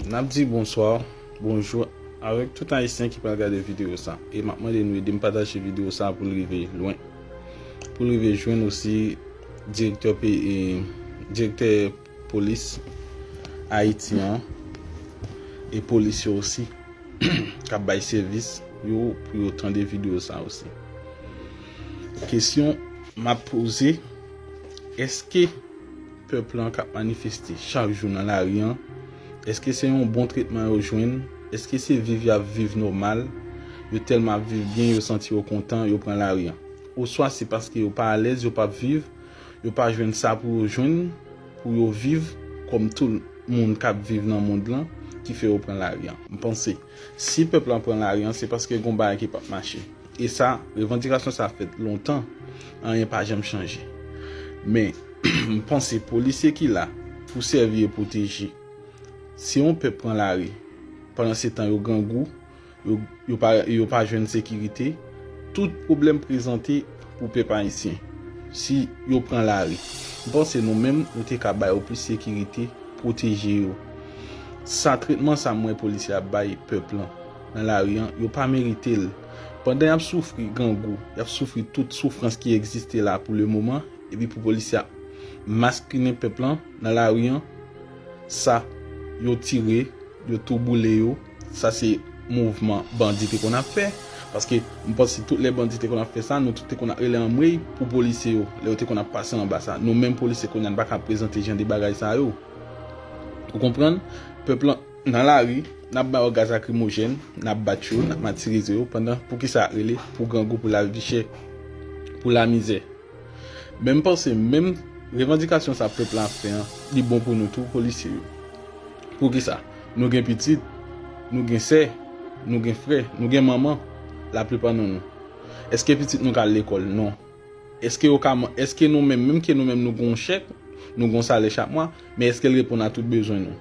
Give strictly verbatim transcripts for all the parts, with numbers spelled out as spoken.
N ap di bonswa, bonjou avèk tout Ayisyen ki pral gade videyo sa. E m ap mande nou ede m pataje videyo sa pou l rive lwen. Pou l rive jwenn osi direktè pe-, e, direktè polis Ayiti an e polis yo osi k ap bay sèvis yo pou yo tande videyo sa osi. Kesyon m ap poze, èske pèp lan k ap manifeste chak jou nan lari an, èske se yon bon tretman yo jwenn? Èske se viv y ap viv nòmal? Yo tèlman ap viv byen, yo santi yo kontan, yo pran lari an. Oswa se paske yo pa alèz, yo p ap viv, yo pa jwenn sa pou yo jwenn, pou yo viv kòm tout moun k ap viv nan mond lan, ki fè yo pran lari an. M panse, si pèp lan pran lari an, se paske gon bagay ki p ap mache. E sa, revandikasyon sa fèt lontan, anyen pa janm chanje. Men, m panse polisye ki la pou sèvi e pwoteje. Si yon pèp pran lari, pandan se tan yo grangou, yo, yo pa, yo pa jwenn sekirite, tout pwoblèm prezante pou pèp ayisyen. Si yo pran lari, m panse nou menm, nou te ka ba yo plis sekirite, pwoteje yo. Sa tretman sa m wè polisye ap bay pèp lan nan lari an, yo pa merite l. Pandan y ap soufri grangou, y ap soufri tout soufrans ki egziste la pou le moman, epi pou polisye ap maspinen pèp lan nan lari an, sa, yo tire, yo tou boule yo, sa se mouvman bandi te konn ap fè. Paske m panse tout lè bandi te konn ap fè sa, nou tout te konn ap rele anmwey pou polisye yo, lè yo te konn ap pase anba sa. Nou menm polisye kounye a n pa ka prezante jan de bagay sa yo. Ou konprann? Pèp lan nan lari, n ap ba yo gaz lakrimojèn, n ap bat yo, n ap matirize yo, pandan poukisa rele pou grangou, pou lavi chè, pou lamizè. Men m panse menm revandikasyon sa pèp la ap fè an, li bon pou nou tou, polisye yo. Poukisa? Nou gen pitit, nou gen sè, nou gen frè, nou gen manman, laplipa nan nou. Èske pitit nou ka al lekòl? Non. Èske yo ka, èske nou menm, menm ke nou menm nou gen yon chèk, nou gen yon salè chak mwa, men èske l reponn a tout bezwen nou?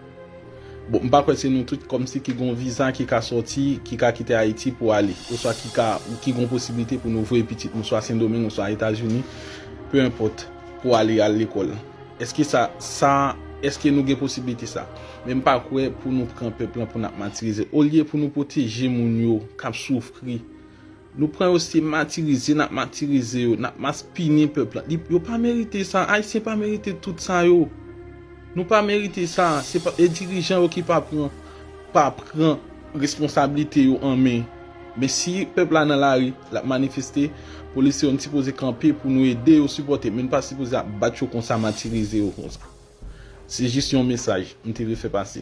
Bon, m pa kwè se nou tout kòmsi ki gon viza ki ka sòti, ki ka kite Ayiti pou ale, oswa ki ka, ki gon posiblite pou nou voye pitit nou swa Sendomeng, oswa Etazini, pe enpòt, pou ale al lekòl. Èske sa, sa, èske nou gen posiblite sa? Men m pa kwè pou nou pran pèp lan pou n ap matirize. Olye pou nou pwoteje moun yo k ap soufri, nou pran yo se matirize, n ap matirize yo, n ap maspinen pèp lan. Li, yo pa merite sa. Ayisyen pa merite tout sa yo. Nou pa merite sa. Se pa, e dirijan yo ki pa pran, pa pran responsablite yo an men. Men si pèp la nan lari, l ap manifeste, polisye yo n sipoze kanpe pou nou ede yo, sipòte, men n pa sipoze ap bat yo konsa, matirize yo konsa. Se jis yon mesaj m te vle fè pase.